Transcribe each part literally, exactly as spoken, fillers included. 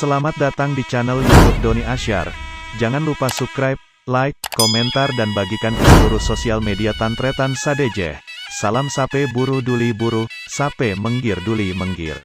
Selamat datang di channel YouTube Doni Asyar. Jangan lupa subscribe, like, komentar, dan bagikan ke seluruh sosial media tan-tarètan sadhâjâ. Salam sapè buru duli buru, sapè mèngghir duli mèngghir.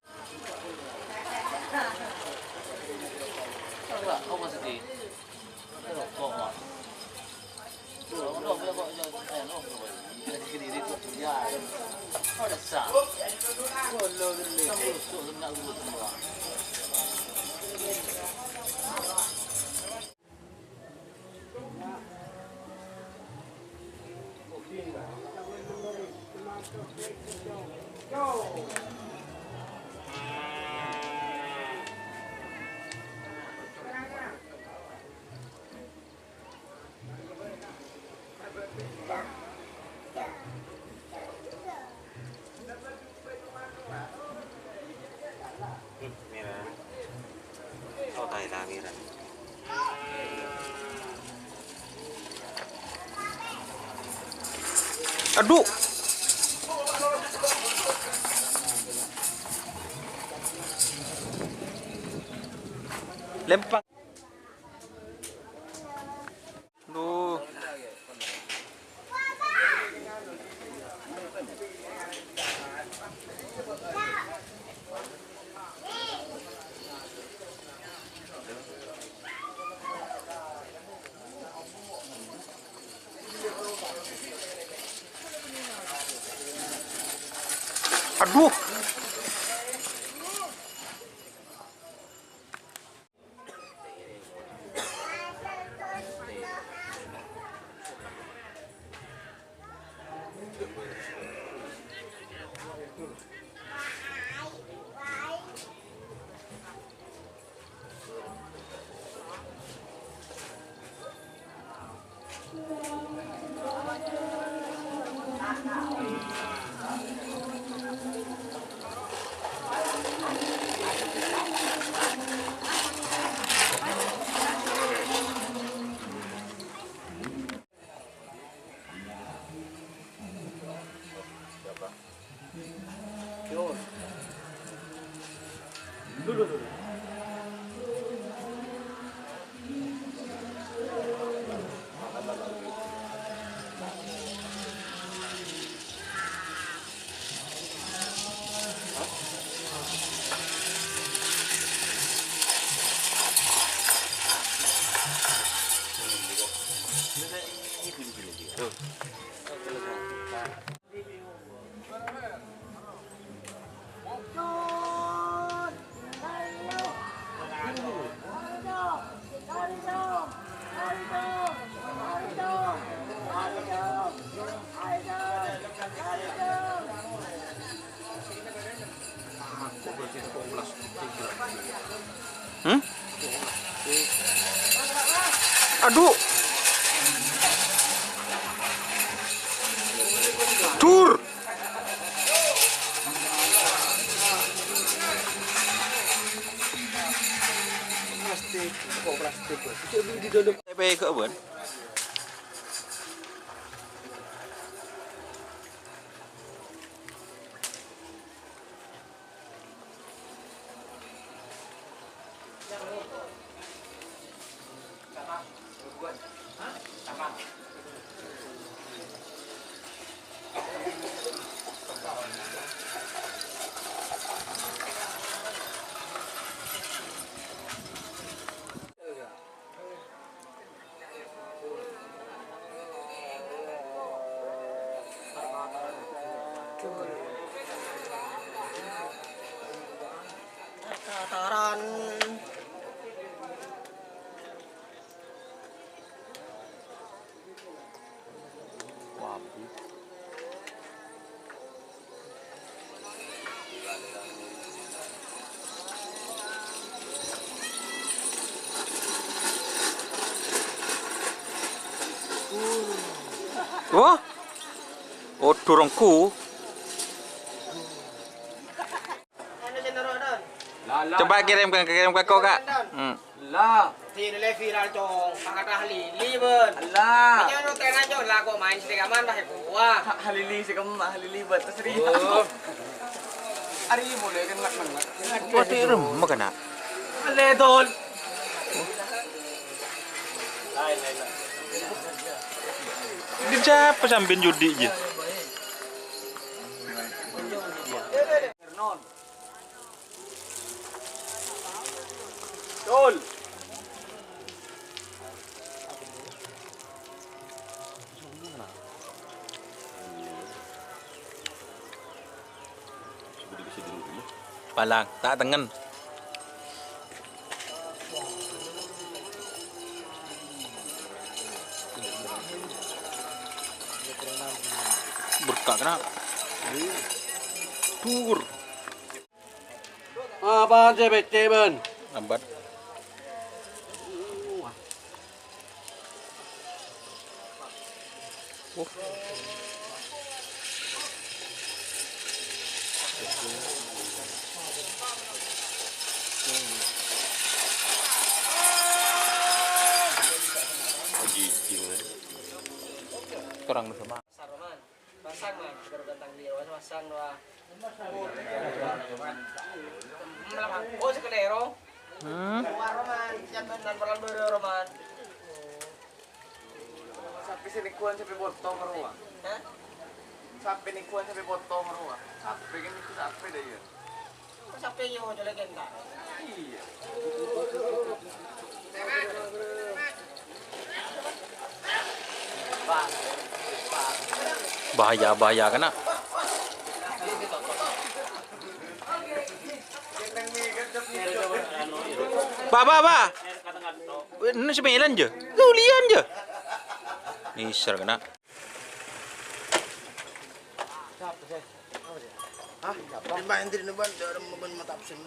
Adhu. Lempar. Duh. Adhu. Hmm? Adhu. Dur. Plastik, kok plastik, kok. Cek beli di dalam. P P ke, Bun? Tataran. Wah. Oh, durungku. Coba kirim ke, kirim ke ko, Kak. Hmm. Lah. Sè lè viral, Cong. Pakata halili, bân. Lah. Nyano tena, Cong. Lah, kok maèn sè kaman, bah, kowa. Ha-, halili sè kemma, halili bân. Terus ri. Oh. Ari mulai kena, kena. Waduh, rem, makana. Lè, Dol. Ini siapa sampeyan judi, ya? Betul. Palang, ta' tengen. Berkak kena. Dur. Apaan sè becce', bân? Lambat. Uh. Kurang bersama. Pasang, Man. Seger datang di Jawa, pasang, wah. Hmm, lah, Man. Oh, sekelero. Hmm. Wah, Roman. Jangan main, malam baru, Roman. Sampè' sè nèkowan sampè' potong, Roman. Hah? Sampè' nèkowan sampè' potong, Roman. Sampè' kan itu sampè' dah, ya. Bahaya, bahaya, kena. Ba, ba, ba. Ini sembilan je. Julian je. Miser kena. Hah? Main di depan, dalam beban mata absen.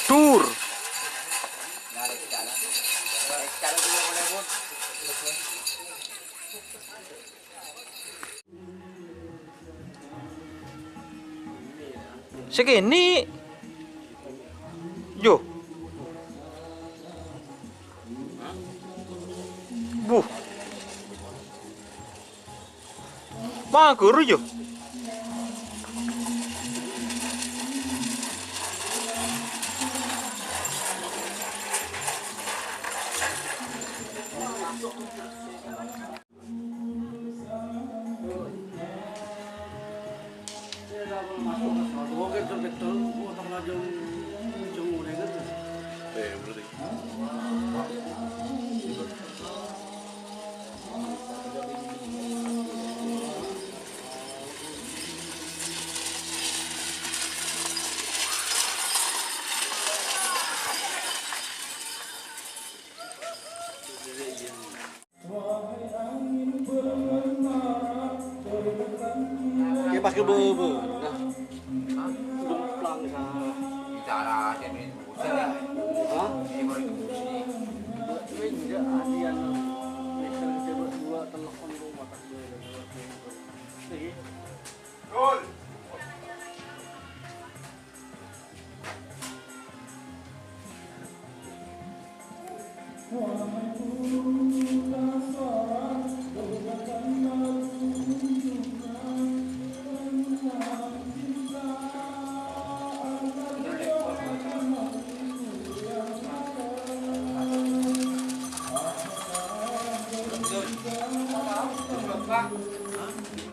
Dur. Sè kènè'. Yo. Buh. Maghâr, yo. Kè pas kè bâbâ. Nah. Gemplang sa. Bicara aja nih. Hah? Ini baru itu kursi. Ini enggak, adian. Ini kan coba dua telepon rumah. Lagi.